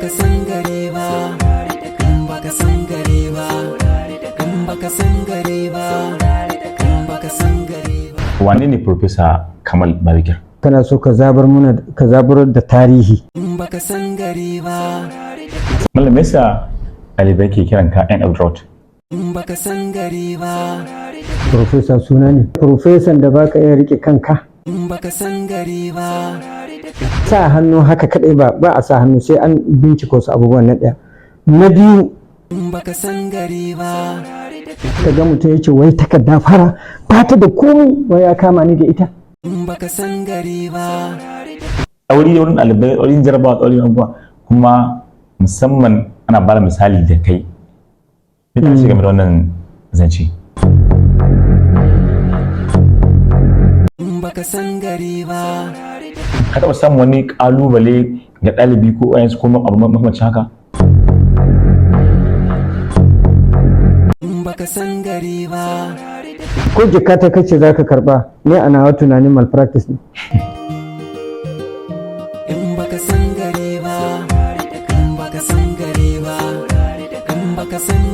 Baka san gari ba, in baka san gari ba, in baka san gari ba, in baka san gari ba. Wane ne Professor Kamal Babikir? Kana so ka zabar muna, ka zaburar da tarihi. In baka san gari ba. Mallam, me yasa ɗalibai ke kiran ka end of drought? In baka san gari ba. Profesa suna ne, profesan da baka iya rike kanka. In baka san gari ba. Sa hannu haka kadai ba, ba a sa hannu sai an bincika wasu abubuwan, na ɗaya. Na biyu, In baka san gari ba. ka ga mutum ya ce wai takarda fara ba ta da komai, wai ya kama ni da ita. In baka san gari ba. Tsauri wurin ɗalibai, tsaurin jarabawa, tsaurin abubuwa, kuma musamman ana bada misali da kai. Me ka ce game da wannan zance? In baka san gari ba. Ka taɓa samun wani ƙalubale ga ɗalibi ko wayansu ko abu makamancin haka? In baka san gari ba. Ko jikka ta kace za ka karba ne, a nawa tunanin malpractice ne. In baka san gari ba, in baka san gari ba, in baka san